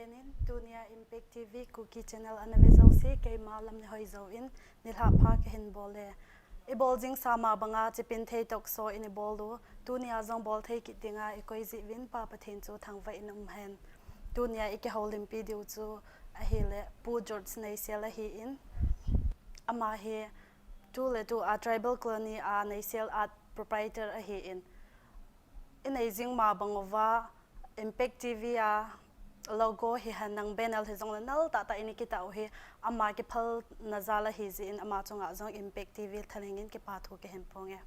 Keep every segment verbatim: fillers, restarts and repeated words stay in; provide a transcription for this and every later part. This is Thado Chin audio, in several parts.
Nin, tunia Impact T V Kuki Channel ana ve jouse, keima Lamneihoi Zou in nilhah pha kahin bol e. I bol jing sa ma banga Chipinthei Talk Show in i bol u. Tunia jong bol thei kit dinga i koi jeh uvin Pa Pathen chu thangvah in um hen. Tunia i kihoulimpi diu chu ahile Pu George Neisel ahin. Ama hi tu le tu a Tribal Colony a Neisel Art proprietor ahin. I nei jing ma bang uva Impact T V a logo hi hen lang banner hi jong le nal tah tah in i kitah u hi ama kiphalna jal ahi jeh in ama chunga jong Impact T V thalheng in kipa thu kahin phong e.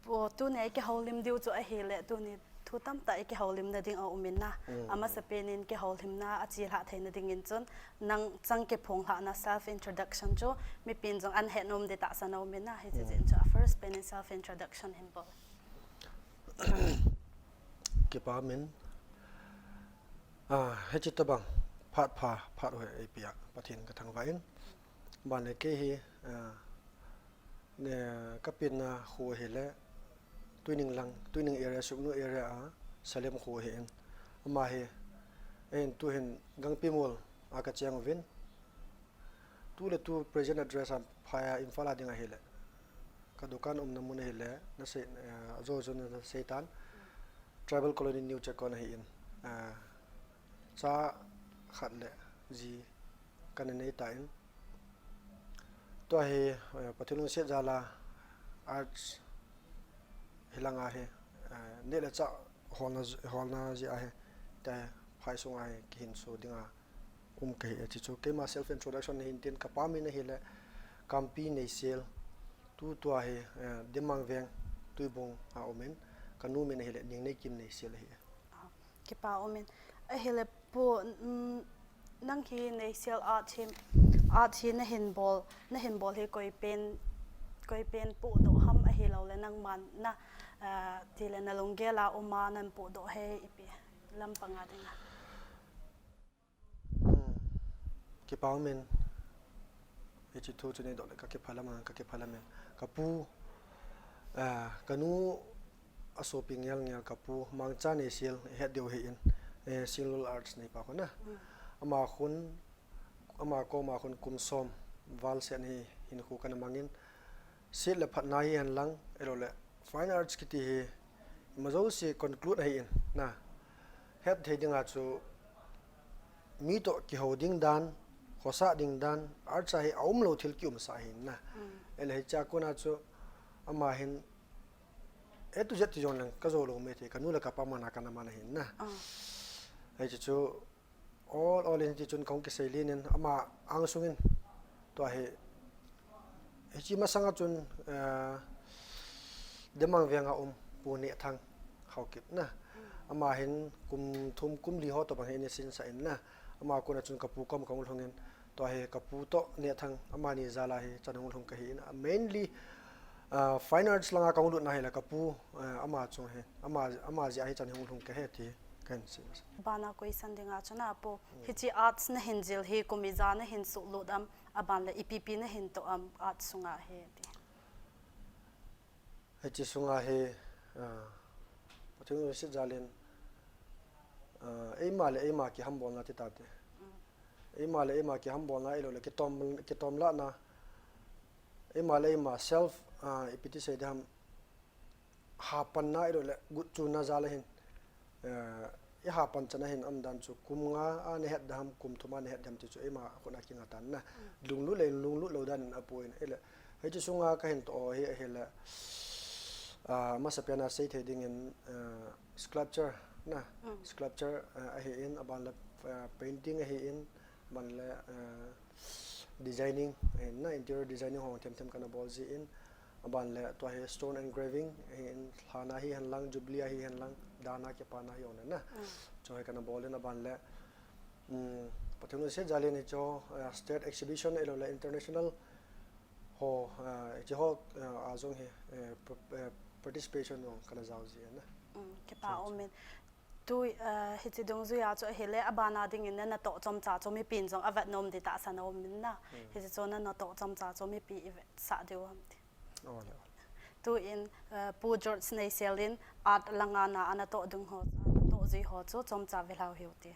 Pu, tunia i kihoulim diu chu ahile tuni thu tamtah i kihoulimna ding a um in na. Mm. Amasapen in kihoulimna a chelhah theina dingin chun nang chang kiphong lhahna self introduction chu mipin jong ana het nom ding tahsan a um in na. Hiche jeh in chu a first pen in self introduction hin bol. Kipa um in, ah, hiche tobang phat pha, phat hoi eipea Pathen ka thangvah in. Ban le kei hi, ah, ne, ka penna kho hile Tuining lang, Tuining area, Sugnu area a Salem kho ahin. Ama hi, ahin tuhin Gangpimol a ka cheng uvin. Tu le tu present address a phai a Imphal a ding ahile, ka dukan umna mun ahile, na sei, eh, ajo jo na sei tan. Tribal Colony New Checkon ahin, eh, cha khat le ji kana nei tan. Tua hi, eh, Pathen lungset jal a arts hilang ahi, eh, neh le chah holna, holna jeh ahi, tua hi phai sunga hi kihinso dinga um kahi e. Hiche chu keima self introduction ahin tin, ka pa min ahile Kampi Neisel, tu tua hi, eh, Demang Veng, Tuibong a um in, ka nu min ahile Ningneikim Neisel ahi. Ah, kipa um in. Ahile Pu, mm, nang hi Neisel art hi, art hi na hin bol, na hin bol hi koi pen, koi pen pohdoh ham ahilou le nangman na, ah, tile na lunggel a um a na pohdoh hi ipi lampang a ding a. Hmm. Kipa um in, hiche thu chu nei doh le ka kipah lam a, ka kipah lam in. Ka pu, ah, ka nu a sopi ngel ngel ka pu, Mangcha Neisel, i het diu ahin, eh, Sinlul Arts neipa khun a. Mm. Ama khun, ama koma khun kum som val seh hi hinkho kana mang in, set le phatna hi hen lang, ahilou le fine arts kiti hi, ima jouse conclude ahin, na. Het thei dinga chu, mi toh kihou ding dan, khosa ding dan, arts a hi aumlou thil kiumsa ahin na. Mm. Ahile hiche a kona chu, ama hin, A to Z ti jong leng ka jou lou me ti, ka nu le ka pa man a kana man ahin na. Ah. Hiche chu, all, all in ti chun kahung kisei len in, ama angsung in, tua hi, hiche masang a chun, eh, Demang Veng a um, Pu Nehthang Haokip na. Ama hin kum thum kum li ho tobang hi ana sinsah in na. Ama kona chun ka pu kom kahung lhung in, tua hi ka pu toh Nehthang, amani jal a hi chan hung lhung kahin, mainly, ah, fine arts langa kahung lutna hi le ka pu, ah, ama chung hi, ama, ama jeh a hi chan hung lhung kahi ti kahin sei. Bana question dinga chun a pu, mm, hiche arts na hin jil hi kum ija na hin suhlut am, aban le ipi ipi na hin toh am arts sunga hi ti. Hiche sunga hi, ah, Pathen lungset jal in, ah, eima le eima kihambolna ti tate. Mm. Eima le eima kihambolna ahilou le kitom, kitomlahna. Eima le eima self, ah, ipi ti sei ding ham, hapanna ahilou le gutchunna jal a hin. Eh, i hapan chan a hin um dan chu kum nga a na het ding ham, kum thum a na het ding ham ti chu eima khut a kinga tan na. Mm. Lunglut le lunglut lou dan in apui in ahile. Hiche sunga kahin toh hi ahile, ah, masapen a sei thei dingin, ah, sculpture na. Mm. Sculpture, ah, ahin, aban le, ah, painting ahin, aban le, ah, designing ahin na, interior designing ho them them kana bol jin, aban le tua hi stone engraving ahin, lhana hi hen lang, jubilee a hi hen lang, dana kipana hi jong na. Mm. Chu hi kana bol in, aban le, mm, Pathen lungset jal in hiche, eh, state exhibition ahilou le international ho, eh, hiche ho, eh, a jong hi, eh, p-, eh, participation jong kana jao jin na. Mm, kipa um in. Tu, eh, hiche dungjui a chu ahile, abana dingin na natoh chomcha chu mipin jong avet nom ding tahsan a um in na. Mm. Hiche chu na natoh chomcha chu mipi i vetsah diu ham ti. Ole, ole. Tuin, eh, Pu George Neisel in art langa na anatoh dung ho, anatoh jui ho chu chomcha ve lhau hiu ti.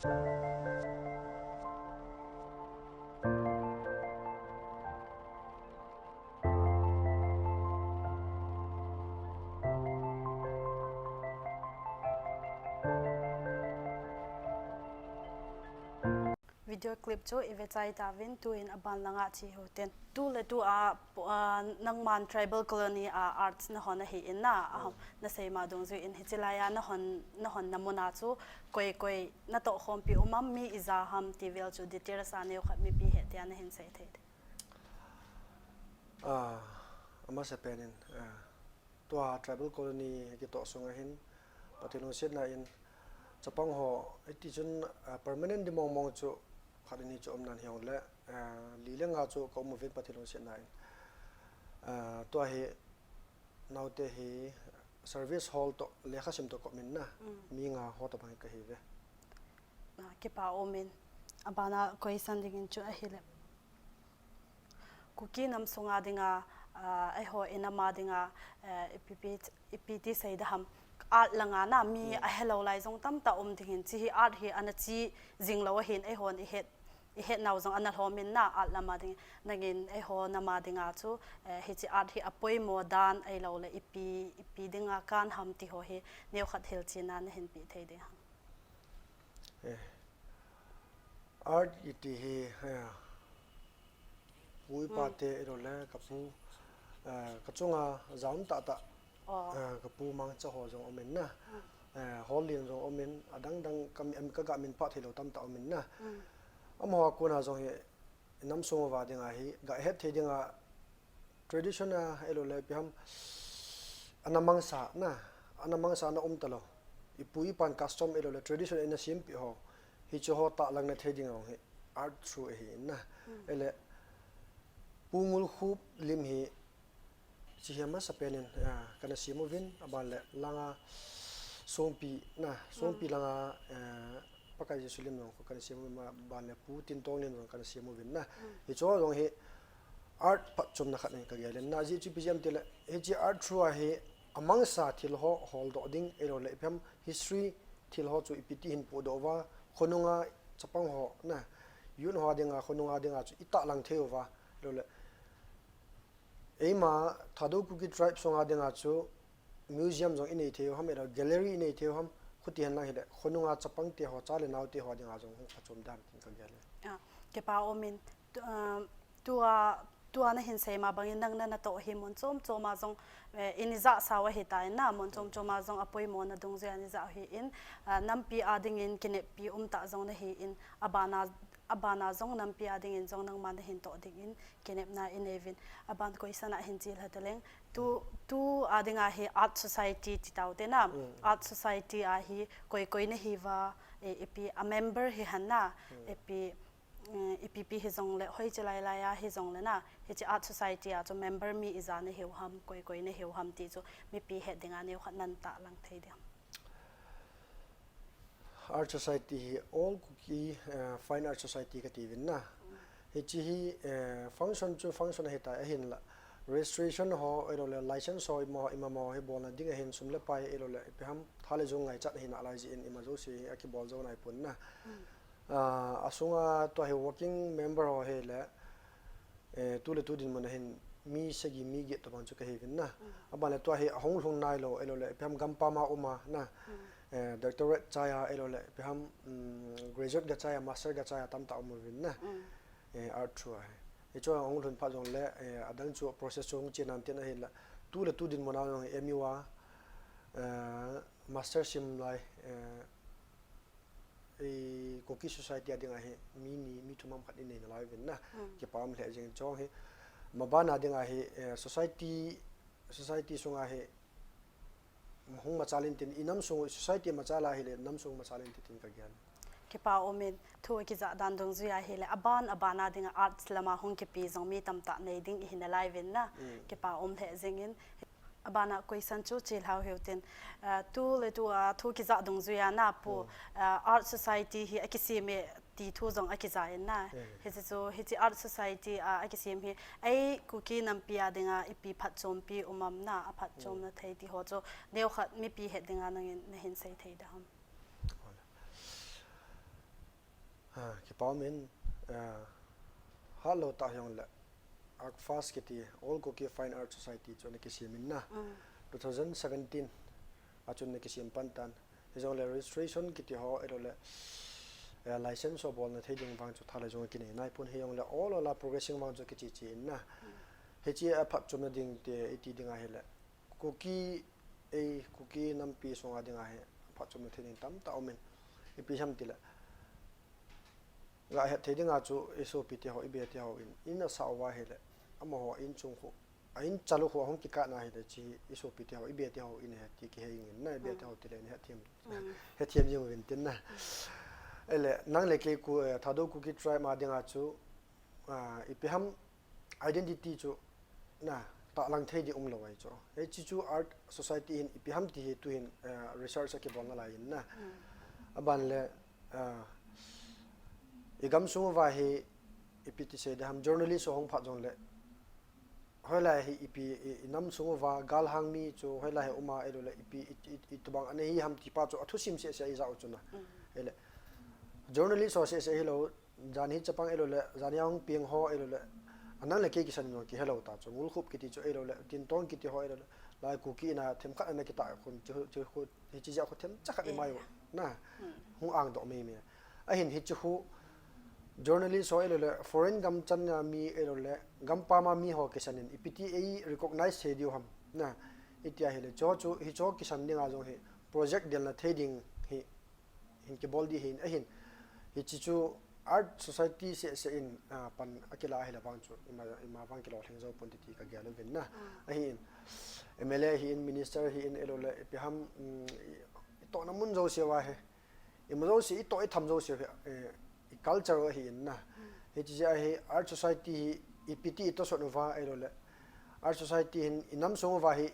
Video clip chu i ve chai tauvin, tuin aban langa che hiu tin. Tu le tu a, pu-, a, nangman Tribal Colony a arts na hon ahi in na, a, na seima dungjuiyin hiche laiya na hon, na honna muna chu koi koi na toh khompi um am, mi ijat ham ti vel chu details a neokhat mipi het dia na hin sei thei. Ah, amasapen in, ah, tua Tribal Colony kitoh sunga hin, Pathen lungsetna in, chapang ho, hiti chun, ah, permanent ding mong mong chu, khat ni chu um nan hijongle, ah, li le nga chu ka um uvin Pathen lungsetna in. Ah, tua hi, naote hi service hol toh, lekha sim toh ka um in na, mi nga ho tobang hi ka hi uve. Ah, kipa um in, abana question dingin chu ahile. Kuki nam sunga dinga, ah, eiho i nam a dinga, eh, ipi, ipi ti sei da ham. Art langa na mi a helou lai jong tamtah um dingin, hiche hi art hi ana che jing lou ahin, eihon i het, i het nau jong ana lhom in na art lama ding. Nangin eiho nam a dinga chu, eh, hiche art hi apoimo dan ahilou le ipi, ipi dinga kan ham ti ho hi neokhat hilchetna na hin pe thei ding ham. Eh, art iti hi, eh, pu ipa te ahilou le ka pu, eh, ka chunga jam tah tah, eh, ka pu Mangcha ho jong um in na. Eh, Hollin jong um in, adang dang ka mi-, em, ka ga min phat thei lou tamtah um in na. Amaho a kona jong hi, nam sung uva dinga hi, ga het thei dinga, tradition a, ahilou le ipi ham, ana mangsa na, ana mangsa na um talou. Ipu ipan custom ahilou le tradition a ina sempeh ho. Hiche ho tahlang na thei ding jong hi art through ahi in na. Ahile, Pu Ngulkhup lim hi, hiche hi amasapen in, ah, kana sem uvin, aban le langa Songpi na, Songpi langa, eh, Pakai Jesu lim jong kana sem uvin, aban le Pu Tintong lim jong kana sem uvin na. Hiche ho jong hi art phatchomna khat in ka gel in na, ajeh chu ipi jeh ham tile, hiche art through a hi amangsa thil ho holdoh ding, ahilou le ipi ham history thil ho chu ipi ti hin pohdoh uva, khonunga chapang ho na, youth ho dinga, khonunga dinga chu i tahlang thei uva, ahilou le eima Thadou Kuki tribe sunga dinga chu museum jong i nei thei u ham, ahilou gallery i nei thei u ham, khuti hen lang hile, khonunga chapang te ho, cha le nao te ho dinga jong hung phatchom dam tin ka gel e. Ah, kipa um in, tu, ah, tua, tua na hin seima bangin nang na, na toh hi mun chom chom a jong, eh, in i jahsau ahitai na, mun chom chom a jong apoimo na dungjuiya in i jah u ahin, ah, nampi a dingin kineppi umtah jong na hin, abana, abana jong nampi a dingin jong nangma na hin toh dingin, kinepna i nei uvin. Aban question a hin che lha taleng. Tu, tu a dinga hi art society ti tau te na. Art society a hi koi koi na hi uva, e, ipi a member hi ham na, ipi, mm, ipi pi hi jong le, hoiche lai lai a hi jong le na. Hiche art society a chu member mi ijat na hiu ham, koi koi na hiu ham ti chu mipi het dinga neokhat nan tahlang thei ding ham. Art society hi All Kuki, eh, Fine Art Society kati uvin na. Hiche hi, eh, function chu function ahitai ahinla. Registration ho, ahilou le license ho, ima, ima mo hi bolna ding ahin sum le pai, ahilou le ipi ham tha le jong ngaichat ahi nalai jeh in ima jouse hi akibol jou nai pon na. Ah, asunga tua hi working member ho hile, eh, tu le tu dinmun a hin mi sagi mi get tobang chu ka hi uvin na. Aban le tua hi ahung lhung nailou, ahilou le ipi ham gampam a um a na. Eh, doctorate chai a, ahilou le ipi ham, mm, graduate ga chai a, master ga chai a tamtah um uvin na. Eh, art through a hi. Hichu ahung lhun phat jong le, eh, adang chu process chu hung che nan tin ahinla. Tu le tu dinmun a jong M U a, eh, master sim lai, eh, eh, Kuki society a dinga hi mi ni, mi thum ham khat i nei nalai uvin na. Kipa um lheh jeng chong hi. Mabana dinga hi, eh, society, society sunga hi hung machal in tin, i nam sung, society machal a hile nam sung machal in tin ka gel. Kipa um in, thu akijah dan dungjuiya hile aban, abana dinga arts lama hung kipe jong mi tamtah nei ding i hi nalai uvin na. Kipa um lheh jeng in. Abana question chu che lhau hiu tin, ah, tu le tu a thu kijah dungjuiya na pu, ah, art society hi akisem e ti thu jong akijah in na. Hiche chu, hiche art society a, akisem hi, ei Kuki nampi a dinga ipi phatchompi um am na, aphatchomna thei ti ho chu, neokhat mipi het dinga nangin na hin sei thei dam. Ah, kipa umin, ah, hello ta hiong le. Artfast kiti All Kuki Fine Art Society chu ana kisem in na. Mm. Two thousand seventeen a chun ana kisem pan tan. Hijongle registration kiti ho, ahilou le, eh, license ho bolna thei ding vang chu thalai jong kinei nai pon, hijongle all all a progressing vang chu kichi chi in na. Mm. Hichi a phatchomna ding te iti ding ahile. Kuki, ei, Kuki nampi sunga dinga hi phatchomna thei ding tamtah umin. Ipi ham tile. Ga het thei dinga chu i sopi te ho, i be te ho in, in a sa uva hile. Amaho in chung khu, a in chalu khu ahung kikah na hile chi i sopi te ho, i be te ho in he ti kihei in na, i be te ho tile in hethem. Mm. Hethem jing uvin tin na. Ahile, nang le kei Ku, eh, Thadou Kuki tribe ma dinga chu, ah, ipi ham identity chu na, tahlang thei ding umlou ahi chu. Hichi chu art society hin ipi ham ti hi tuhin, eh, research a kibolna lai in na. Mm. Aban le, eh, i gamsung uva hi ipi ti sei ding ham, journalist ho hung phat jongle. Hoilai hi ipi i, i namsung uva galhang mi chu hoilai hi uma, ahilou le ipi i, i, itobang ana hi ham ti pa chu athusim sese i ja u chu na. Mm. Ahile. Journalist ho sese hilou, Jan hi chapang ahilou le, jan hi ahung peng ho ahilou le, a nang le kei kisan in kihe lou ta chu, Ngulkhup kiti chu ahilou le, Tintong kiti ho ahilou le, lai Kuki in a themkhat ana kitah khun, chu, chu khu, hichi jeh khu themcha khat i mai u, na, hung angdoh mei mei. Ahin hichi khu, journalist ho ahilou le, foreign gam channa mi ahilou le, gampam a mi ho kisan in, ipi ti ei recognize thei diu ham, na, iti ahile, chu chu, hichu kisan dinga jong hi, project delna thei ding hi, hin kibol di hin, ahin. Hichi chu art society sese in, ah, pan akila ahile vang chu, ima, ima vang kilolhing jou pon ti ti ka gel uvin na. Mm. Ahin, M L A hin, minister hin, ahilou le, ipi ham, mm, i, i tohna mun jouse uva hi. Ima jouse, i toh i tham jouse uva hi, eh, i culture u ahin na. Mm. Hichi jeh a hi art society hi, ipi ti i tohsot uva, ahilou le. Art society hin, i namsung uva hi,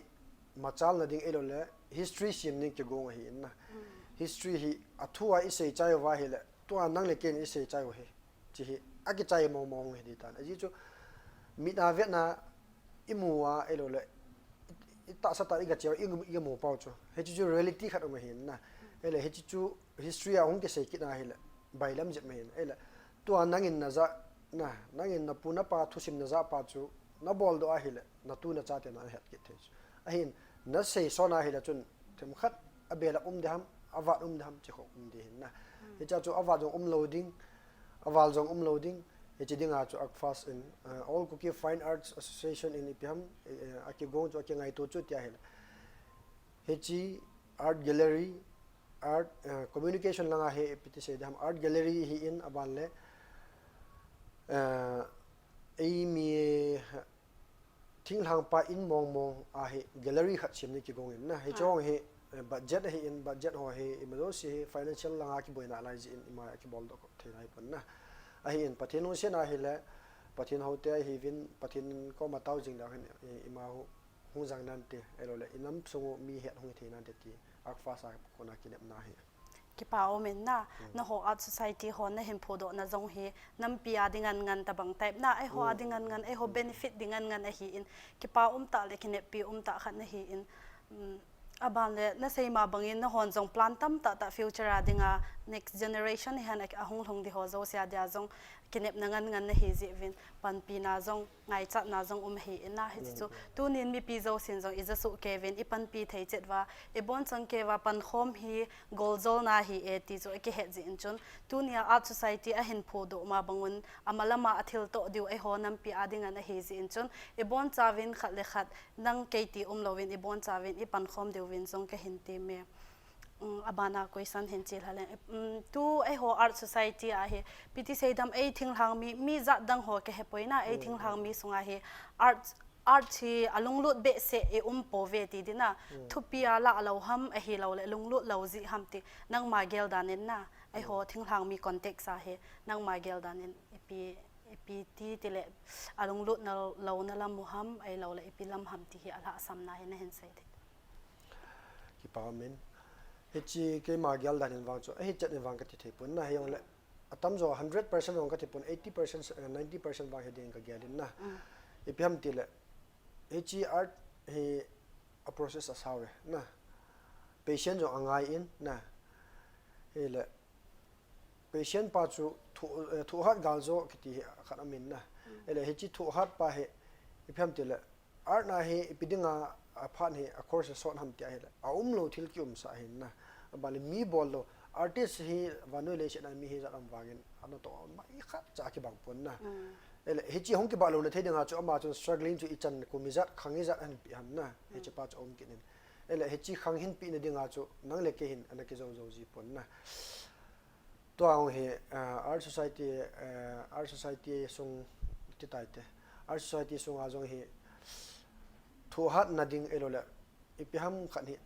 machalna ding ahilou le, history sem ding kigong ahi in na. Mm. History hi, a thu a i sei chai uva hile, tua nang le kei in i sei chai u hi. Chi hi, a kichai mong mong hi di tan. Ajeh chu, mit a vetna, i mu a, ahilou le, i, i tahsa tah i gache u, i, i mu pau chu. Hichi chu reality khat um ahi in na. Ahile, hichi chu history a hung kisei kit na hile, bailam jep ahi in. Ahile, tua nang in na ja, na, nang in na pu na pa thusim na ja pa chu, na boldoh ahile, na tu na cha te na het kit thei chu. Ahin, na sei son ahile chun, themkhat, a belap um di ham, a vat um di ham, chi khu um di hin na. Mm. Hicha chu a vat jong umlou ding, a val jong umlou ding, hichi dinga chu Artfast in, uh, All Kuki Fine Arts Association in ipi ham, eh, eh, a kigong chu a kingaito chu ti ahile. Hichi art gallery, art, uh, communication langa hi ipi ti sei di ham, art gallery hi in aban le, uh, ei mi, Thinglhang pa in mong mong a hi gallery khat sem ni kigong in na. Hi chong hi, eh, budget ahi in, budget ho hi, ima jouse hi financial langa kiboina lai jeh in ima kibol doh thei nai pon na. Ahi in, Pathen lungset na hile, Pathen houte ahi uvin, Pathen koma tao jing leu hen, eh, ima hu, hung jang nante, ahilou le, i namsung u mi het hung thei nante ti, Artfast a kona kinepna ahi. Kipa um in na, hmm, na ho Art Society ho na hin phudoh na jong hi, nampi a ding ngan ngan tabang type na, eiho a ding ngan ngan, eiho benefit ding ngan ngan ahi in, kipa um tah le kineppi um tah khat na hi in, um, aban le na sei ma bang in na hon jong plan tamtah tah future a dinga next generation hi hen a, ahung lhung di ho jouse a dia jong kinepna ngan ngan na hi jeh uvin panpina jong ngaichatna jong um ahi in na hi chu. Hmm. Tunin mipi jousen jong i ja soh kei uvin i panpi thei chet uva, i bonchang kei uva pankhom hi goljolna ahi e ti chu i kihet jeh in chun. Tunia Art Society a hin phudoh ma bang un, ama lama a thil toh diu eiho nampi a ding ana hi jeh in chun. I boncha uvin khat le khat, nang kei ti umlou vin i boncha uvin i pankhom diu vin jong ka hin ti me. Um, abana question hin chi lha leng. Um, tu eiho Art Society a hi, ipi ti sei dam ei thinglhang mi, mi jat dang ho ka he poi na, ei thinglhang mi sunga hi art, art hi a lunglut behseh i um pouve ti di na, thupi a lah lou ham ahilou le lunglut lou jeh ham ti, nangma gel dan in na, eiho thinglhang mi context a hi, nangma gel dan in ipi, ipi ti ti le a lunglut na lou na lam u ham, ahilou le ipi lam ham ti hi a lhahsamna hi na hin sei di. Kipa um in. Hichi keima gel dan in vang chu, ahi chet in vang ka ti thei pon na, hi jong le. Atam jo hundred percent jong ka ti pon, eighty percent, eh, ninety percent vang hi ding ka gel in na. Mm. Ipi ham ti le. Hichi art hi a process a sao ve na. Patient jong a ngai in na. Hi le. Patient pa chu thoh, eh, thohhat galjo kiti hi khat amin na. Ele hiche thohhat pa hi, ipi ham tile, art na hi, ipi dinga, aphat hi, a course asot ham tia hile, aumlou thil kiumsa ahin na. Aban le mi bollou, artist hi, vannoi leiset a mi hi jat um vangin, ana toh, mai khat cha kibang pon na. Ele, hiche hung kibah louna thei dinga chu, ama chun struggling chu ichan kum ijat, khang ijat ahin pe ham na. Hiche pa chu aum kit in. Ele, hiche khang hinpeh na dinga chu, nang le kei hin, ana kijou jou ji pon na. Tua hi, ah, art society, eh, art society sung ti tai te. Art society sunga jong hi thohhatna ding ahilou le, ipi ham khat hi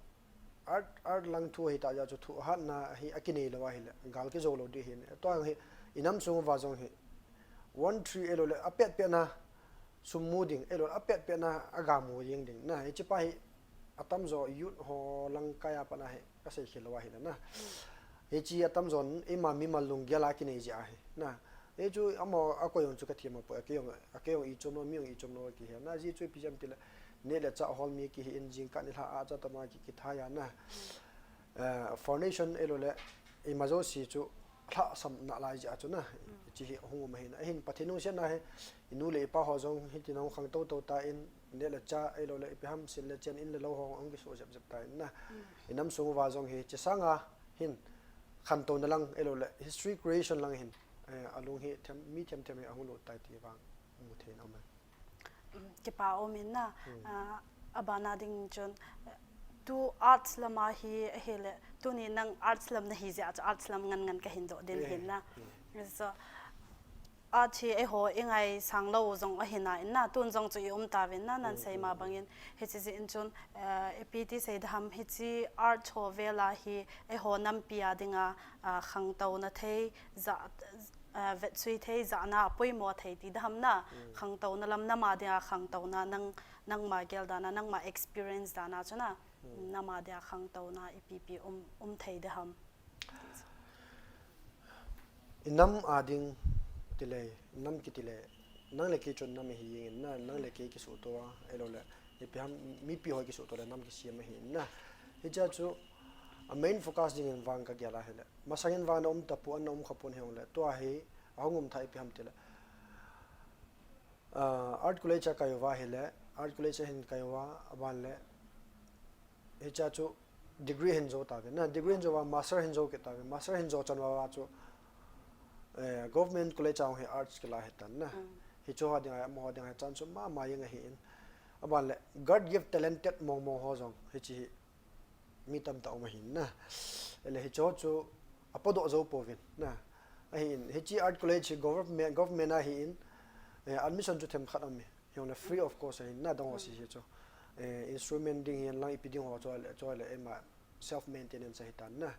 art, art lang thu hita jeh chu thohhatna hi akinei lou ahile, gal kijou lou ding ahin. Tua hi, inam sung uva jong hi, one three ahilou le, apet pet na, sum mu ding, ahilou le, apet pet na, aga mu jeng ding. Na, hiche pa hi, atamjo youth ho lang kai a pat na hi, kasei khel lou ahile na. Hiche atamjon, eima mimal lunggel a kinei jeh ahi. Na, hichu amaho, akoi jong chu kathem apoi, akei jong, akei jong ichom lou, mi jong ichom lou kihi. Na, ajeh chu ipi jeh ham tile, neh le chah hol mi kihi in jingkah nilhah a cha tama ki, kithai a na. Eh, foundation ahilou le, ima jouse chu lhahsamna lai jeh a chu na. Hiche hi hung um ahin, ahin Pathen lungsetna hi, inu le ipa ho jong hitin hung khangtou tou tan, neh le chah ahilou le, ipi ham sil le chen in le lou ho hung kisoh jep jep tan na. Inam sung uva jong hiche sanga hin khantouna lang ahilou le, history creation lang hin, eh, alung hi them, mi them them hi ahung lut tai ti vang mu thei in aum e. Kipa um in na, ah, abana ding chun, eh, tu arts lama hi ahile, tuni nang arts lam nahi jeh a chu arts lam ngan ngan kahin doh ding ahin na. So, art hi eiho ingaisang lou jong ahi na in na, tun jong chu i um tauvin na, nan sei ma bangin, hiche jeh in chun, eh, ipi ti sei ding ham, hiche art ho vel a hi eiho nampi a dinga, ah, khangtouna thei, ja, ah, vetsui thei, jana apoimo thei ti ding ham na, khangtouna lam, nam a dinga khangtouna, nang, nangma gel dan a, nangma experience dan a chu na, nam a dinga khangtouna ipi pi um, um thei ding ham. Inam a ding tile, nam kiti le, nang le kei chun nam ihi jeng in na, nang le kei kisuhto a, ahilou le, ipi ham, mipi ho kisuhto le nam kisem ahi in na. Hiche a chu, a main focus ding in vang kagel ahile, masang in vang na um tapon, na um khapon hijongle, tua hi, ahung um tha ipi ham tile, ah, art college a kai uva ahile, art college a hin kai uva, aban le, hiche a chu degree hin jou tave na, degree hin jou uva master hin jou kit tave, master hin jou chan uva chu, eh, government college a hung hi arts kila hitan na. Hiche ho dinga, amaho dinga hi chance chu mama jeng ahi in. Aban le, God give talented mong mong ho jong, hiche hi mi tamtah um ahin na. Ele hiche ho chu apodoh jou pouvin na. Ahin, hiche art college hi government, government ahin, eh, admission chu themkhat aum e. Hijongle free of cost ahin na, dang ho sese chu. Eh, instrument ding hihen lang ipi ding ho chu ale, chu ale eima self maintenance ahitan na.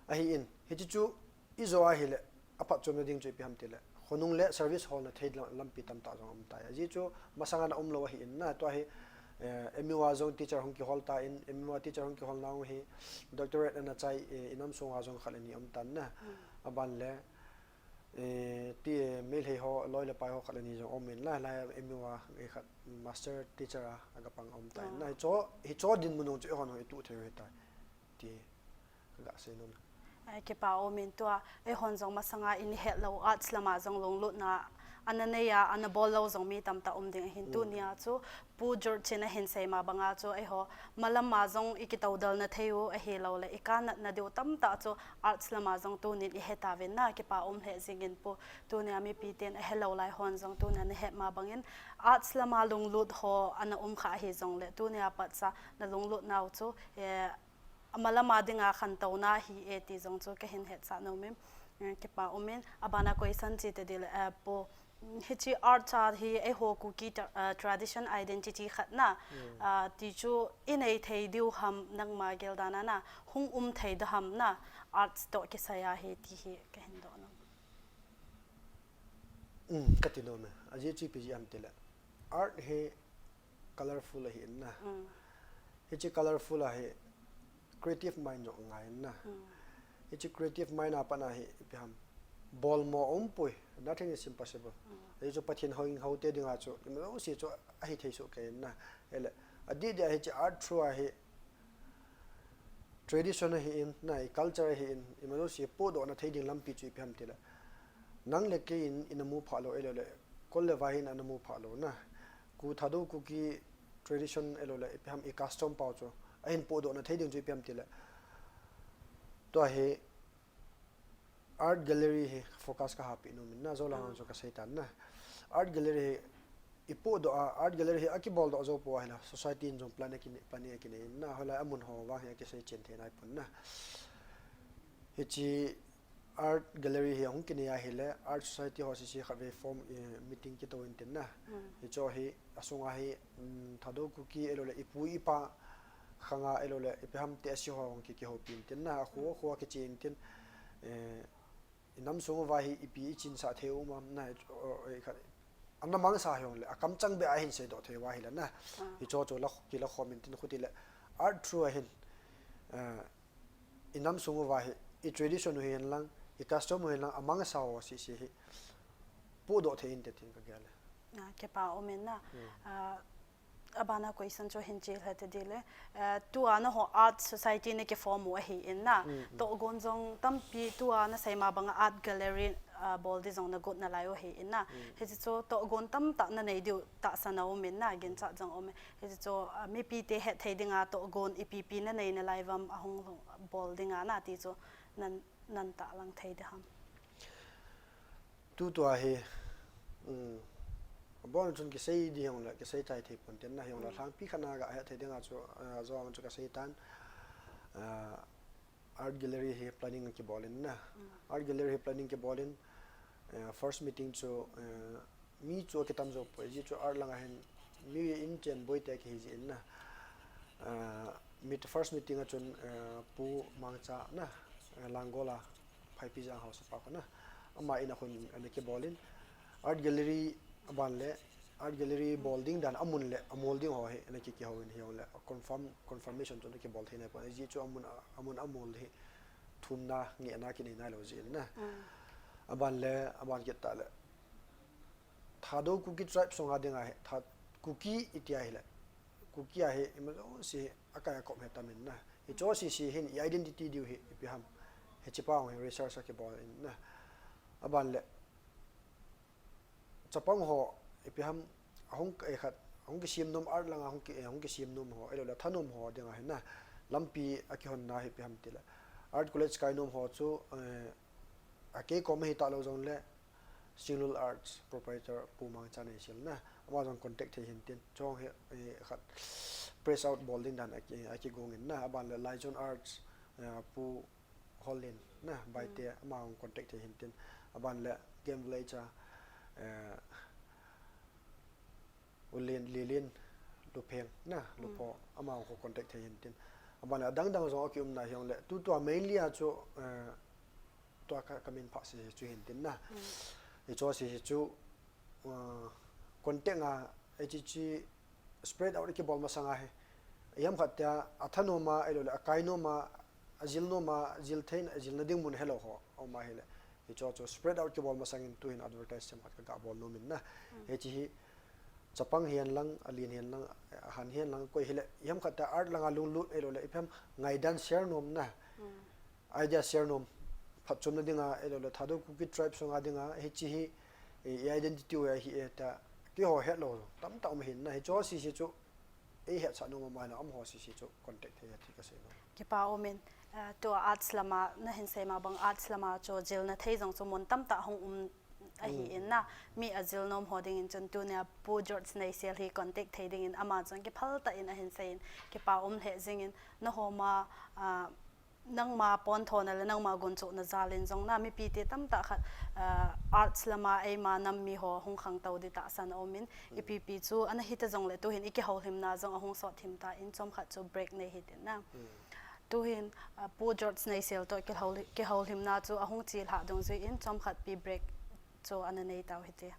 Ahin, hiche chu ijo ahile, aphatchomna ding chu ipi ham tile, khonung le service holna thei lam, lampi tamtah jong um tai. Ajeh chu masanga na umlou ahin na, tua hi, eh, M U a jong teacher hung kihol tan, M U a teacher hung kihol na jong hi, doctorate ana chai, eh, inam sunga jong khat le ni um tan na. Aban le, eh, ti, eh, Meitei ho, loi le pai ho khat le ni jong um in lai, lai M U a, eh, khat master teacher a, aga pang um tan na. Hiche, hiche dinmun jong chu eihon hung ituh thei u ahitai. Ti, kaga sei nom. Ai, kipa um in tua, eihon jong masanga in het lou, arts lama jong lunglutna, ana nei a, ana bol lou jong mi tamtah um ding ahin tunia chu, Pu George in ahin sei ma banga chu, eiho, malam a jong i kitodalna thei u ahilou le, i kanatna diu tamtah chu arts lama jong tunin i he tauvin na, kipa um lheh jingin Pu, tunia mipi ten ahelou lai hon jong tunia na het ma bangin, arts lama lunglut ho ana um kha ahi jongle, tunia patsa na lunglut nau chu, eh, amalam a dinga khantouna ahi e ti jong chu kahin hetsah nom in, eh, kipa um in, abana question che te dile, eh, Pu, Hiche art a hi eiho Kuki tra-, ah, tradition identity khat na, ah, ti chu i nei thei diu ham nangma gel dan a na, hung um thei da ham na, arts toh kisai a hi ti hi kahin doh nom. Um, kati nom e. Ajeh chu ipi jeh ham tile, art hi colorful ahi in na. Hiche colorful a hi creative mind jong angai in na. Hiche creative mind a pat na hi ipi ham, bolmo umpoi, nothing is impossible. Hichu Pathen hou, hou te dinga chu, ima jouse chu ahi thei soh kei in na. Ele, adih dih a hiche art through a hi tradition ahi in na, i culture ahi in, ima jouse podohna thei ding lampi chu ipi ham tile, Nang le kei in, ina mu phah lou, ahilou le, kol le vai hin ana mu phah lou na. Ku Thadou Kuki tradition ahilou le, ipi ham i custom pau chu. Ahin pohdoh na thei ding chu ipi ham tile. Tua hi art gallery hi focus ka hahpeh nom in na, jou lang chu ka sei tan na. Art gallery hi i pohdoh a, art gallery hi akibol doh jou pou ahile, society in jong plan a kine, planning a kinei in na, hoilai a mun ho vang hi akisei chen thei nai pon na. Hiche art gallery hi ahung kinei ahile, art society ho sese khatvei form, eh, meeting kitou in tin na. Hiche hi, asunga hi, mm, Thadou Kuki ahilou le, ipu ipa khanga ahilou le, ipi ham te asi ho hung ki, kihoupi in tin na, akhu, akhu a kiche in tin, eh, i nam sung uva hi ipi i chinsah thei um am na, o, o, i khat, ana mangsa hijong le, akamchang beh a hin seidoh thei uva ahile na. Hiche chu la, kila khom in tin khuti le, art through a hin, eh, i nam sung uva hi, i tradition u hin lang, i custom u hin lang, amangsa ho sese hi pohdoh thei inte tin ka gel e. Ah, kipa um in na. Ah, abana question chu hin che lha te di le. Ah, tua nangho art society na kiform u ahi in na. Tohgon jong tampi tua na sei ma banga art gallery, ah, bol di jong na got nalai u ahi in na. Hiche chu tohgon tamtah na nei diu tahsan a um in na, ginchat jong um e. Hiche chu, ah, mipi te het thei dinga tohgon ipi ipi na nei nalai uvam ahung bol dinga na ti chu nan, nan tahlang thei di ham. Tutua hi, um, abon chun kisei di hijong le, kisei chai thei pon tin na hijong le, lhangpi khat na ga het thei dinga chu, ah, jou ang chu ka sei tan, ah, art gallery hi planning kibol in na. Art gallery hi planning kibol in, eh, first meeting chu, eh, mi chu akitam jou poi, ajeh chu art langa hin mi in chen boi te kihi jeh in na. Ah, meet, first meeting a chun, eh, Pu Mangcha na, eh, Langol a, Phaipijang haosa pa kho na. Ama in a khun ana kibol in, art gallery aban le, art gallery bol ding dan amun le, amol ding ho hi ana ki, kihou in hijong le, confirm, confirmation chu ana kibol thei nai pon. Ajeh chu amun, amun amol hi thumna, ngehna kinei nai lou jeh in na. Aban le, aban kit tah le. Thadou Kuki tribe sunga dinga hi, Tha-, Kuki iti ahile, Kuki a hi, ima jouse hi, akai akop hi atam in na. Hiche sese hin, i identity diu hi, ipi ham. Hiche pa hi research a kibol in na. Aban le, chapang ho, ipi ham, ahung, eh, khat, ahung kisem nom art langa, ahung ki, eh, ahung kisem nom ho, ahilou le, thanom ho dinga hi na. Lampi akihonna hi ipi ham tile. Art college kai nom ho chu, eh, akei kom ahi talou jong le, Singlul Arts proprietor Pu Mangcha Neisel na, ama jong contact thei hin tin, chong hi, eh, khat press out bol ding dan aki, akigong in na, aban le Lijon Arts, eh, Pu Hollin na, Baite, ama jong contact thei hin tin, aban le Game Village a, eh, U Lin, Lilin, Lupheng na, Lupho, ama jong kho contact thei hin tin. Aban le adang dang jong akium na hijong le, tutua mainly a chu, eh, tua ka, ka min phah sese chu hin tin na. Hiche sese chu, ah, contact a, hiche chu spread out kibol masang a hi. Ipi ham khat tia, athanom a, ahilou le, akai nom a, ajil nom a, jil thei, ajilna ding mun helou ho, aum ahile. Hiche chu spread out kibol masang in tuhin advertise chem khat ka, ka bol nom in na. Hiche hi, chapang hihen lang, alen hihen lang, ahan hihen lang, koi hile, ipi ham khat tia art langa lunglut ahilou le, ipi ham ngaidan share nom na. Idea share nom, phatchomna dinga, ahilou le, Thadou Kuki tribe sunga dinga, hiche hi, i, i identity u ahi e tia, keiho hetlou, tamtah um ahin na, hiche sese chu, eihetsah nom ama le, amaho sese chu, contact thei a ti ka sei nom. Kipa um in, eh, tua arts lama, na hin sei ma bang arts lama chu, jilna thei jong chu mun tamtah hung um ahi in na, mi ajil nom ho dingin chun tunia Pu George Neisel hi contact thei dingin ama chun kiphal tah in ahin sei in, kipa um lheh jing in, nangho ma, ah, nangma ponthona le nangma gunchohna jal in jong na mipi te tamtah khat, ah, arts lama eima nam mi ho hung khangtou di tahsan a um in, ipi pi chu ana hita jong le tuhin i kihoulimna jong ahung sot thim tan chomkhat chu break nei hitin na. Tuhin, ah, Pu George Neisel toh kihou-, kihoulimna chu ahung chelhah dungjui in chomkhat pi break chu ana nei tau hite.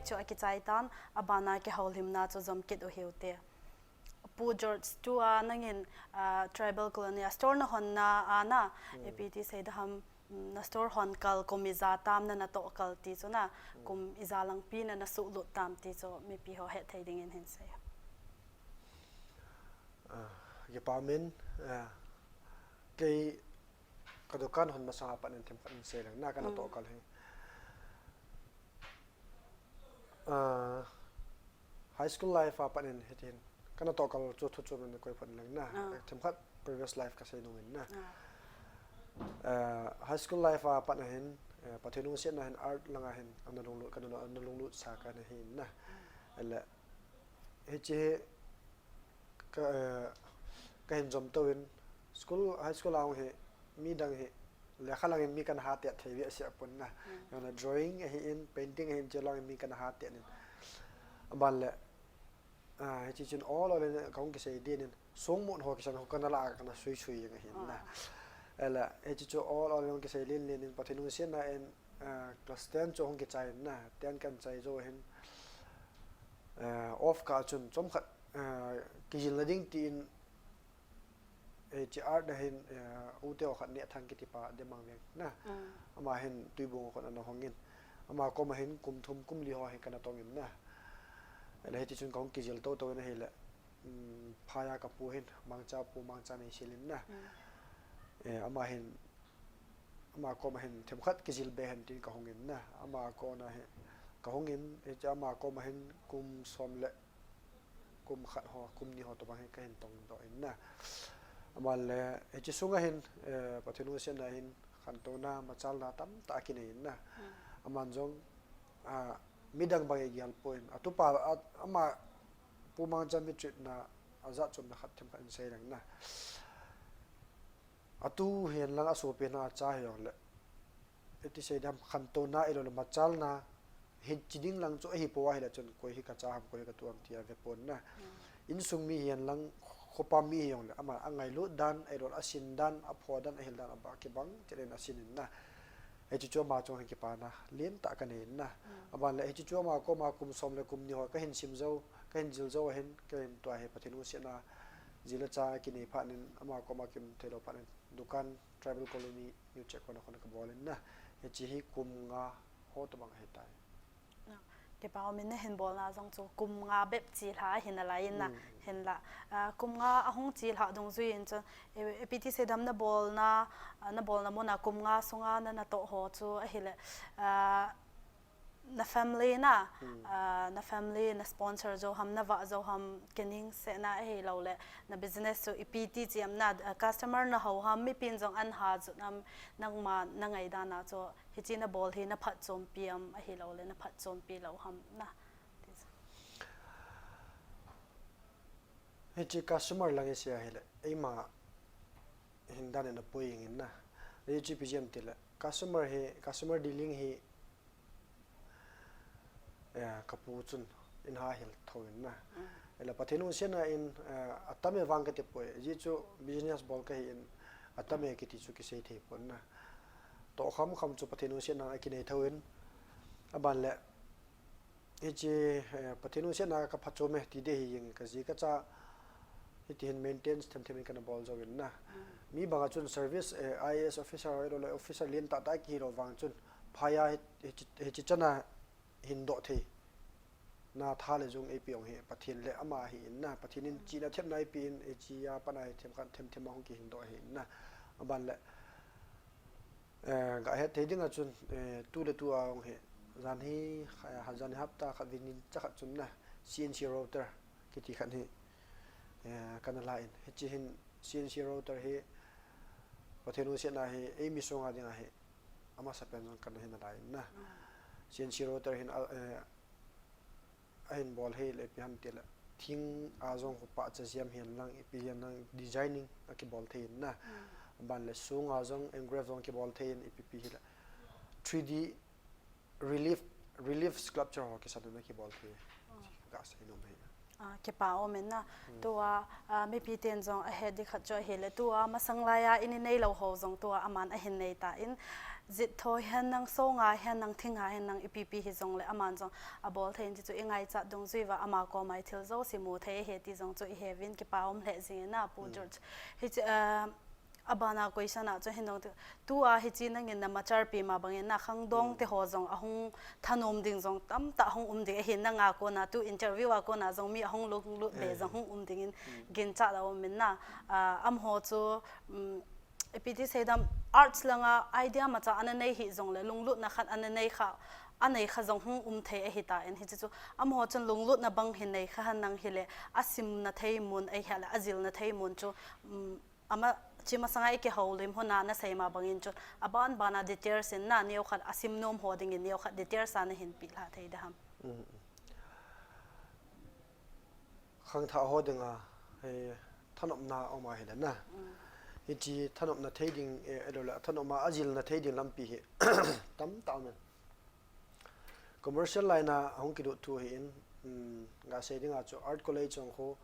Chu akichai tan, abana kihoulimna chu jom kit u hiu te. Pu George, tua nangin, ah, Tribal Colony a store nahon na a na, hmm, ipi ti seida ham, mm, na store hon kal kum ija tam na natoh kal ti chu na, hmm, kum ija langpi na nasuhlut tam ti chu mipi ho hethei dingin hin sei. Ah, kipa min, ah, kei ka dukan hon masang a pat in themkhat in sei leng na ka natoh kal hi. Ah, high school life a pat in hitin ka natoh kal chu thu chu min koi phot leng na. Ah. Themkhat previous life ka sei nung in na. Ah. Ah, high school life a pat na hin, eh, Pathen lungsetna hin art langa hin ana lunglut, ka nuna, ana lunglut sa ka na hin na. Ele, hichi hi ka, eh, ka hin jom tou in school, high school a hung hi, midang hi, lekha langin mi kana hateh thei ve sia pon na. Hmm. Yana drawing ahi in, painting ahi in, che langin mi kana hateh in. Aban le, ah, hichi chun ol ol in ka hung kisei din in, songmon ho kisan ho kana la kana sui sui jeng ahi in na. Ah. Ele, hichi chu ol ol in hung kisei lin lin in, Pathen lungsetna in, ah, class ten chu hung kichai in na, ten kan chai jou hin, ah, off ka chun chomkhat, ah, kijilna ding tin, eh, hichi art na hin, eh, u te o khat Nehthang kiti pa Demang veng na. Mm. Ama hin Tuibong khun ana hong in. Ama koma hin kum thum kum li ho hin kana tong in na. Ele hichi chun ka hung kijil tou tou in ahile, mm, phaya ka pu hin, Mangcha pu, Mangcha Neisel in na. Mm. Eh, ama hin, ama koma hin themkhat kijil be hen tin ka hung in na. Ama koma hin, ka hung in, hichi ama koma hin kum som le kum khat ho, kum ni ho tobang hi ka hin tong doh in na. Aman le, hichi sunga hin, eh, Pathen lungsetna hin, khantouna, machalna tamtah kinei in na. Hmm. Aman jong, ah, midang bang igel poi in. Atupa, a, ama Pu Mangcha mi treat na, ajat chomna khat themkhat in sei leng na. Atu hihen lang asopi na acha hijongle, iti sei dam khantouna ahilou le machalna, hichi ding lang chu ahi pou ahile chun koi hi kacha ham, koi hi katu ham tia ve pon na. Mm. Insung mi hihen lang, khopa mi hijongle, ama angailut dan, ahilou le asin dan, apho dan, ahil dan, aba kibang, chelen asin in na. Hichi chu ama chunga hin kipana lentah kanei in na. Mm. Aban le hichi chu ama koma kum som le kum ni ho kahin sim jou, kahin jil jou ahin, kahin tua hi Pathen lungsetna jil le cha kinei phat in ama koma kium theilou phat in dukan Tribal Colony New Check Point a khun kabol in na. Hichi hi kum nga ho tobang ahitai. Kipa um in, nahin bolna jong chu kum nga bep chilhah ahi nalai in na. Mm. Hinla, ah, kum nga ahung chilhah dungjui in chu, eh, ipi ti sei dam nabolna, ah, nabolna muna kum nga sunga na natoh ho chu ahile, ah, na family na, hmm, ah, na family na sponsor jou ham, na vah jou ham, kining sena ahilou le, na business chu ipi ti chi am na, ah, customer na hou ham, mipin jong an ha jut am, nangma na ngaidana chu, hichi nabol hi na phatchompi am, ahilou le na phatchompi lou ham na. Hichi customer lang ise ahile, eima hin dan in apui jeng in na. Hichi ipi jeh ham tile, customer hi, customer dealing hi, eh, kapu chun in ha hil thou in na. Mm. Ela Pathen lungsetna in, eh, atam e vang kati poi. Ajeh chu business bol kahi in atam e kiti chu kisei thei pon na. Toh kham kham chu Pathen lungsetna a kinei thou in. Aban le, hichi, eh, Pathen lungsetna ka phatchom e ti ding ahi jeng, kaji kacha hiti hin maintain them them in kana bol jou in na. Mm. Mi banga chun service, eh, I A S officer, ahilou le officer lentah tah kihi lou vang chun, phaya hi, hichi, hichi chana hin doh thei. Na tha le jung eipe jong hi Pathen le ama ahi in na, Pathen in chihna themna eipe in, hichi a pat a hi themkhat them them a hung kihin doh ahi in na. Aban le, eh, gahet thei dinga chun, eh, tu le tu a jong hi, jan hi, kha-, jan hi hapta khat vin in cha khat chun na, C N C router kiti khat hi, eh, kana la in. Hichi hin C N C router hi, Pathen lungsetna hi, eimi sunga dinga hi, amasapen jong kana hin la in na. Mm. C N C router hin, ah, eh, ahin bol hile ipi ham tile, thing a jong khopa cha jam hihen lang, ipi hihen lang, designing akibol thei in na. Mm. Aban le sung a jong engrave jong kibol thei in, ipi pi hile, three D relief, relief sculpture ho kisan in akibol thei. Oh. Gasei nom hi. Ah, kipa um in na. Hmm. Tua, ah, mipi ten jong ahet ding khat chu ahile, tua masang laiya in i nei lou ho jong tua aman ahin nei tan. Jit tho hihen lang, songa hihen lang, thinga hihen lang, ipi pi hijongle aman jong abol thei in ti chu i ngaichat dungjui uva, ama koma i thil jouse mu thei ahi ti jong chu i he uvin, kipa um lheh jing in na, Pu, hmm, George. Hiche, ah, Abana question a chu hin dong ti, tua hiche nangin na machal pi ma bangin na khangdong, hmm, te ho jong ahung thanom ding jong tamtah hung um ding ahin, nanga kona tu interview a kona jong mi ahung lunglut be, eh, jong hung um dingin, hmm, ginchat a um in na. Ah, amaho chu, um, ipi ti seidam, arts langa idea macha ana nei hijongle, lunglutna khat ana nei kha, anei kha jong hung um thei ahitan, hiche chu amaho chun lunglutna bang hin nei kha hen lang hile, asimna thei mun ahile, ajilna thei mun chu, um, Ama, hiche masanga i kihoulim hon a na sei ma bangin chun, aban bana details in na neokhat asim nom ho dingin neokhat details a nahin pilha thei ding ham? Mm, mm. Khangthah ho dinga, eh, thanopna um ahile na. Mm. Hiche thanopna thei ding, eh, ahilou le, thanopna ajilna thei ding lampi hi tamtah um in. Commercial line a hung kidoh thu ahin, um, gasei dinga chu Art College jong khu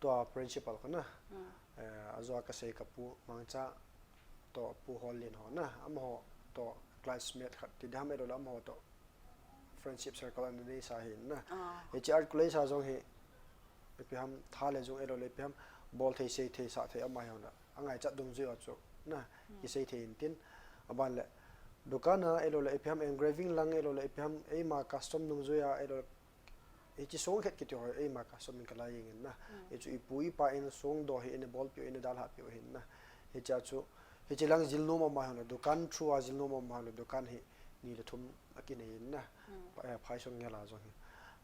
tua principal khu na. Mm. Eh, ajoa kasei kapu Mangcha toh Pu Hollin ho na. Amaho toh classmate khat ti ding ham, ahilou le amaho toh friendship circle ana neisa ahin na. Ah. Hiche Art College a jong hi ipi ham, tha le jung ahilou le ipi ham, bol thei, sei thei, sah thei ama hijongle, angaichat dungjui a chu na, hmm, kisei thei in tin. Aban le, dukan a ahilou le ipi ham, engraving lang ahilou le ipi ham, eima custom dungjui a ahilou le, hiche song khet kiti ho eima custom in kalai jeng in na. Hmm. Hichu ipu ipa in song doh hi in, bolpeh u in, dalhah peh u ahin na. Hiche a chu, hiche lang jil nom ama hijongle, dukan through a jil nom ama hijongle, dukan hi ni le thum akinei in na. Hmm. Pa-, eh, phaisong ngel a jong hi.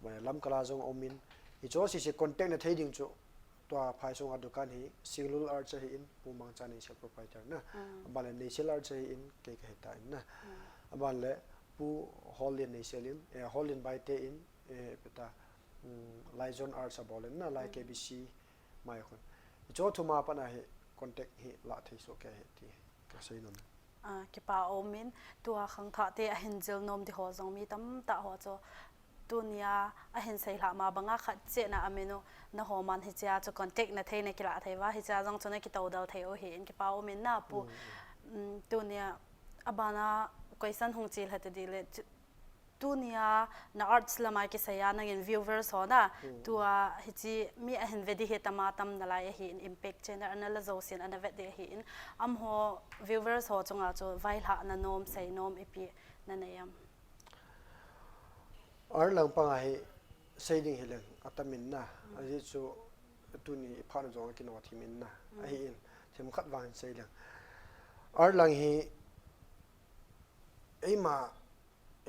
Mai lam kala jong um in. Hicho sese contact na thei ding chu, tua phaisong a dukan hi Singlul Arts ahin, Pu Mangcha Neisel proprietor na. Hmm. Aban le Neisel Arts ahin, kei kahi tan na. Hmm. Aban le Pu Hollin Neisel in, eh, Hollin Baite in, eh, ipi ta, um, Laizon Arts abol in na, Lai, hmm, K B C mai khun. Hicho thum a pat a hi contact hi la thei soh kei ahi ti kasei nom. Ah, kipa um in, tua khangthah te ahin jil nom ding ho jong mi tamtah ho chu, tunia ahin seilhah ma banga khat cheh na amin u, naho man hichea chu contact na thei, na kilah thei uva, hichea jong chu na kitoudal thei u ahin, kipa um in na Pu. Mm, mm. Mm, tunia abana question hung che lha ta ding le, chu, tunia na arts lama kisei a nangin viewers ho na, hmm, tua hiche mi ahin ve ding hi tam a tam nalai ahin, Impact Channel ana la jousen ana vet ding ahin, amaho viewers ho chunga chu vaihlah na nom, sei nom ipi na nei am? Art lang panga hi sei ding hileng atam in na, hmm, ajeh chu tuni i phat na jong akino thim in na, hmm, ahin, themkhat vang hin sei leng. Art lang hi eima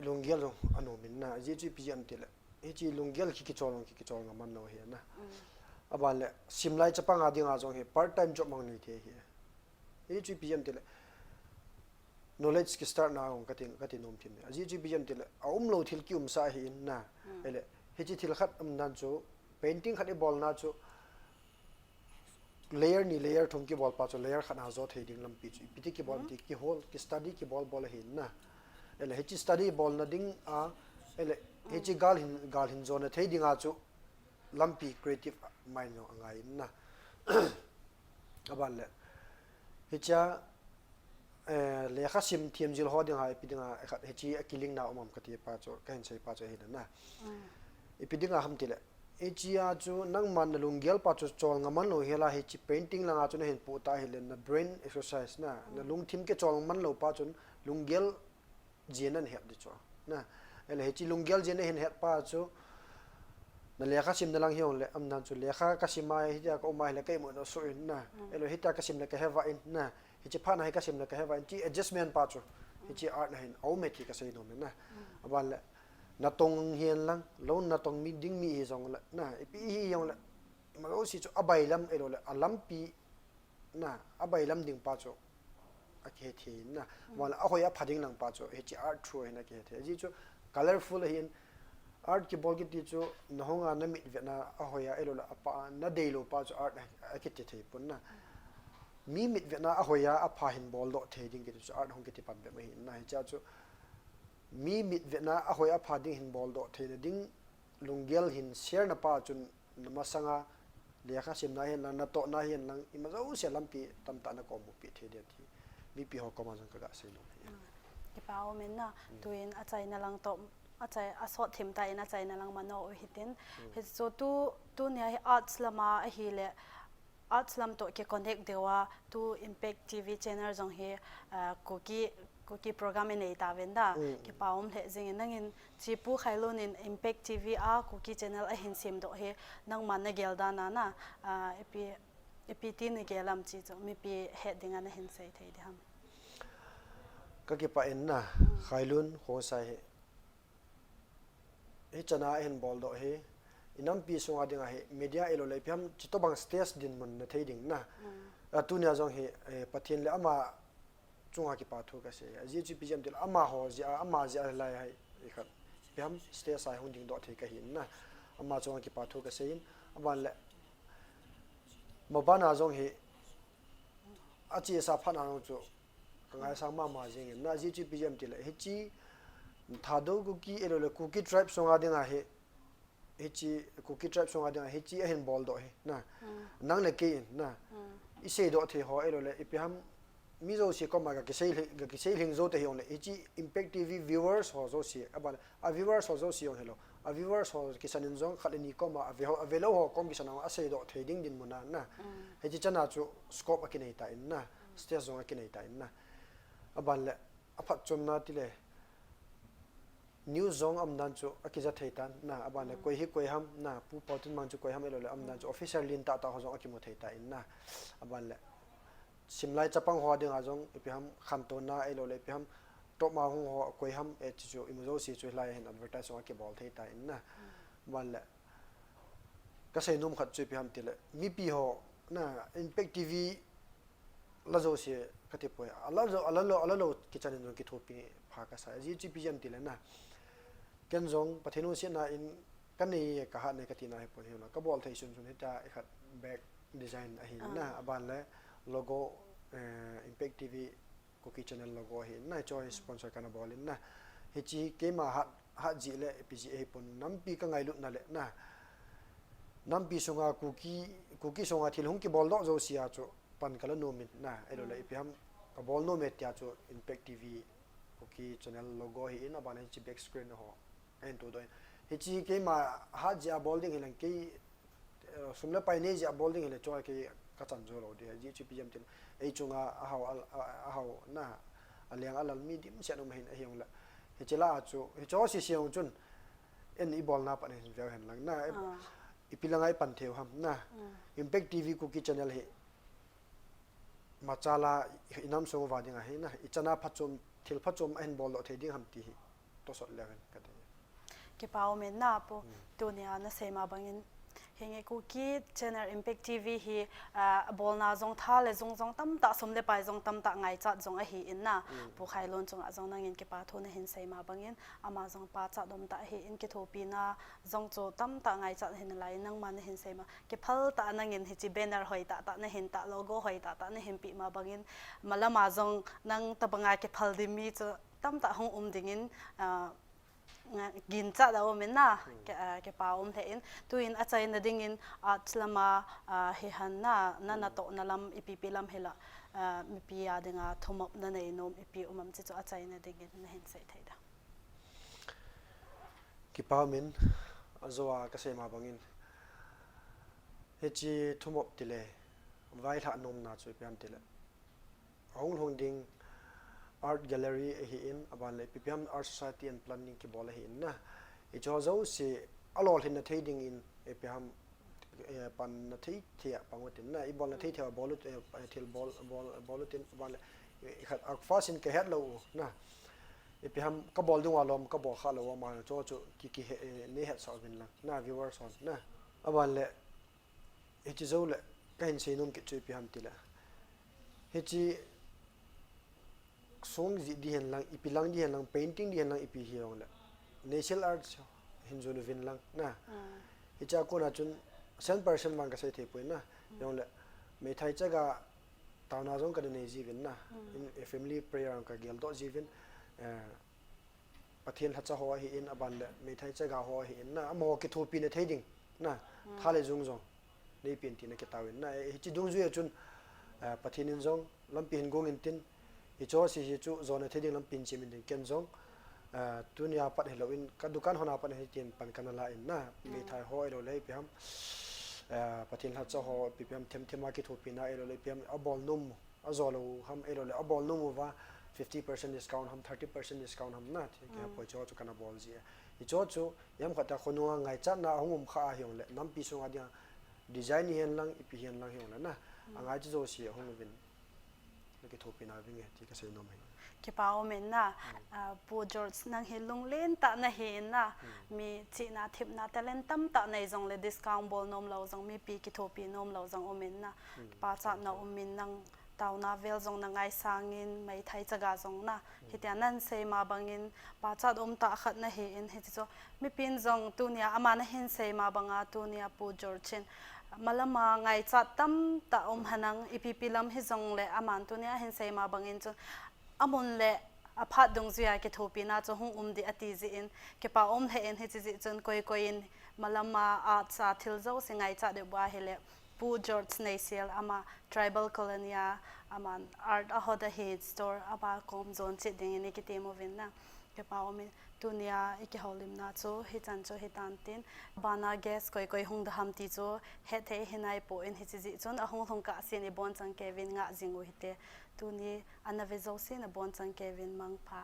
lunggel jong anom in na, ajeh chu ipi jeh ham tile, hiche lunggel ki, kichol jong ki, kichol ngam man lou ahi na. Mm. Aban le, simlai chapang a dinga jong hi part time job mang nei thei ahi. Ajeh chu ipi jeh ham tile, knowledge ki start na jong kati, kati nom thim e. Ajeh chu ipi jeh ham tile, aumlou thil ki umsa ahin na. Mm. Ahile, hiche thil khat um dan chu, painting khat i bolna chu, layer ni, layer thum kibol pa chu layer khat na jo thei ding lampi chu ipi ti kibol, hmm, ti kihol, ki study kibol bol ahin na. Ahile hiche study bolna ding a, ahile, hmm, hiche gal hin, gal hin jona thei dinga chu lampi creative mind jong angai in na. Aban le, hichea, eh, lekha sim thiam jil ho dinga, ipi dinga, khat hiche a kilink na um am kati pa chu, kahin sei pa chu ahi na. Mm. Ipi dinga ham tile, hichea chu nangman na lunggel pa chu chol ngam man lou hela, hiche painting langa chu nahin pu ta hile, na brain exercise na, na, mm, lungthim kichol ngam man lou pa chun lunggel jeh in nahet ding chu. Na, ahile hiche lunggel jeh in nahin het pa chu, na lekha simna lang hijongle, amdan chu lekha kasim a, hitia ka um a hile ka imoh na soh in na. Mm. Ahile hitia kasim le kahe vah in na. Hiche phat na hi kasim le kahe vah in ti adjustment pa chu. Mm. Hiche art na hin aum e ti kasei nom e na. Mm. Aban le, natong hihen lang, lou natong mi ding mi hijongle, na, ipi hijongle, ima jouse chu abailam ahilou le, alampi na, abailam ding pa chu akihe thei na. Mm. Aban le ahoi apha ding lang pa chu hiche art through hin akihe thei. Ajeh chu colorful ahin, art kibol kiti chu nahung a namit vetna ahoi a, ahilou le apha a nadei lou pa chu art a, akiti thei pon na. Mi mit vetna ahoi a apha hin bol doh thei ding kiti chu art hung kiti pan bep ahi na. Hichea chu mi mit vetna ahoi apha ding hin bol doh theina ding lunggel hin share na pa chun namasanga lekha simna hihen lang, natohna hihen lang, ima jouse lampi tamtah nakomu pi thei ding ti mipi ho koma jong kaga seinom ahi. Kipa umin na, tuin achaina lang toh, achai, asot thim tah in achaina lang mano u hitin. Hichu tu, tunia hi arts lama ahile, arts lam toh kiconnect deuva, tu Impact T V channel jong hi, ah, Kuki, Kuki program inei tauvin da. Kipa um lheh jingin, nangin chi Pu Khailun in Impact T V a Kuki channel ahin semdoh hi, nangman nagel dan a na, ah, ipi, ipi ti nagel am chi chu, mipi het dinga nahin sei thei ding ham? Kakipah in na, Khailun Khongsai hi. Hichana ahin boldoh hi, inampi sunga dinga hi, media ahilouleh ipi ham, chutobang stage dinmun nathei ding na. A tunia jong hi, eh, Pathen le ama chunga kipa thu kasei. Ajeh chu ipi jeh ham tile amaho jeh a, ama jeh a lai hi, ikhat, ipi ham, stage a hung dingdoh thei kahin na. Ama chunga kipa thu kasei in, aban le, mabana jong hi, achesa phatna jong chu, kangaisang mama jingin na, ajeh chu ipi jeh ham tile, hiche, Thadou Kuki ahilouleh Kuki tribe sunga dinga hi, hiche, Kuki tribe sunga dinga hiche ahin boldoh hi, na. Nang le kei in, na. Iseidoh thei ho ahilouleh, ipi ham, mi jouse koma ga kisei lhing, ga kisei lhing jou ta hijongle, hiche Impact T V viewers ho jouse, aban, a viewers ho jouse jong hilou. A viewers ho kisan in jong khat le ni koma, ave ho, avelou ho kom kisan a aseidoh thei ding dinmun a, na. Hiche chana chu scope akinei tan, na. Stage jong akinei tan, na. Aban le, aphatchomna tile, news jong aumdan chu akija thei tan, na, aban le, koi hi koi ham, na, Pu Paotinmang chu koi ham ahilouleh aumdan chu officer lentah tah ho jong akimu thei tan, na, aban le, simlai chapang ho dinga jong, ipi ham, khantona ahilouleh, ipi ham, top ma hung ho koi ham, eh, chu chu, imu jouse chu hilai hin advertise jong akibol thei tan, na, aban le, kaseinom khat chu ipi ham tile, mipi ho, na, Impact T V la jouse kati poi. Ala jo, ala lou, ala lou kichan in jong kithopi pha kasai. Ajeh chu ipi jeh ham tile na. Ken jong Pathen lungsetna in kanei kahat nei katina hi poi hila. Kabol thei sunsun hitia ikhat bag design ahi na. Aban le logo, eh, Impact T V Kuki channel logo ahi na. Hiche hi sponsor kana bol in na. Hiche keima hat, hat jeh le ipi jeh ahipon nampi kangailutna le na. Nampi sunga Kuki, Kuki sunga thil hung kiboldoh jouse a chu pan kala nom in na, ahilouleh ipi ham kabol nom e tia chu Impact T V Kuki channel logo hi in aban hiche back screen ho ahin todoh in. Hiche keima hat jeh a bol ding hilang kei, eh, sum le pai nei jeh a bol ding hile chu kei kachan jou lou ding. Ajeh chu ipi jeh ham tile ei chunga ahao, a, a, ahao na, aleng alal mi dimset um ahin ahijongle. Hiche la a chu, hiche ho sese jong chun, en ibolna pat hin veu hen lang na, ipi langa ipan thei u ham na. Impact T V Kuki channel hi, machala inam sung uva dinga hi na, ichan a phatchom, thil phatchom ahin boldoh thei ding ham ti hi, tosot leu hen kati. Kipa umin na Pu, tunia nasei ma bangin, hinge Kuki channel Impact T V hi, ah, abolna jong tha le jung jong tamtah, sum le pai jong tamtah ngaichat jong ahi in na, Pu Khailun chunga jong nangin kipa thu nahin sei ma bangin, ama jong pachat umtah ahi in, kithopina jong chu tamtah ngaichat ahi nalai in, nangma nahin sei ma, kiphal tah a nangin hiche banner hoi tah tah nahin tah, logo hoi tah tah nahin peh ma bangin, malama jong nang tabanga kiphal ding mi chu tamtah hung um dingin, ah, nga-, ginchat a um in na, ki-, ah, kipa um lheh in, tuin achaina dingin arts lama, ah, hihen na, na natohna lam, ipi ipi lam hila, ah, mipi a dinga thumop nanei nom, ipi um am ti chu achaina dingin nahin sei thei da. Kipa umin, ajo a kasei ma bangin, hiche thumop tile, vailhah nomna chu ipi ham tile, ahung lhung ding art gallery ahi in, aban le ipi ipi ham Art Society and Planning kibol ahi in na. Hiche ho jouse alolhinna thei dingin ipi ham, eh, panna thei thei a pang utin na, ibolna thei thei a bol ut, eh, thil bol, bol, bol utin, aban le, eh, ikhat a first in kahet lou u na. Ipi ham kabol ding uva lom kabol kha lou u ama chu chu ki, ki he, eh, nei hetsah uvin lang na, viewers hon na. Aban le, hiche jou le, kahin seinom kit chu ipi ham tile, hiche song jih ding hen lang, ipi lang ding hen lang, painting ding hen lang, ipi hijongle, neisel arts hin jon uvin lang na. Hiche a kona chun cent percent vang kasei thei poi na. Jongle, meithai chaga taona jong kana nei jiuvin na. In, eh, family prayer jong kageldoh jiuvin, eh, Pathen lhacha ho ahi in, aban le meithai chaga ho ahi in na, amaho kithopina thei ding na, Tha le jung jong neipen tina kitauvin na, eh, hiche dungjui a chun, eh, Pathen in jong lampi hin gong intin, hiche jouse hi chu jona thei ding lampi hin chimin tin ken jong, eh, tunia pat hilouvin ka dukan hon a pat hitin pan kana la in na, meithai ho ahilouleh ipi ham, eh, Pathen lhacha ho ipi ipi ham themthem a kithopina ahilouleh ipi ham abol nom, ajo lou ham ahilouleh abol nom uva fifty percent discount ham, thirty percent discount ham na, ti kihepoi, hiche ho chu kana bol ji e. Hiche ho chu ipi ham khat a khonunga ngaichatna ahung um kha ahijongleh, nampi sunga dinga design hihen lang, ipi hihen lang hijongleh na, angaicha jouse ahung uvin, nakithopina vinge ti kasei nom ahi. Kipa umin na, ah, Pu George, nang hi lunglen tah nahin na, mi chihna thepna talent tamtah nei jongleh discount bol nom lou jong, mipi kithopi nom lou jong umin na, pachatna umin, nang taona vel jong nangaisangin, meithai chaga jong na, hitia nahin sei ma bangin, pachat umtah khat nahin, hiche chu mipin jong tunia ama nahin sei ma banga tunia Pu George in malama ngaichat tamtah um henlang, ipi ipi lam hijongleh aman tunia ahin sei ma bangin chu amun le aphat dungjuia kithopina chu hung um ding ati jeh in, kipa um lheh in, hiche jeh chun koi koi in malama arts a thil jouse ngaichat diu ba ahileh, Pu George Neisel ama Tribal Colony a, aman art ahoda hi store, ama kom jon chet dingin ikitem uvin na. Kipa umin, tunia ikihoulimna chu hichan chu hitan tin, bana guest koi koi hung ding ham ti chu hetthei hinaipoi, hiche jeh chun ahung lhung kahsen ibonchan keivin ngah jing u hite. Tuni ana ve jouse nabonchan keivin mangpha.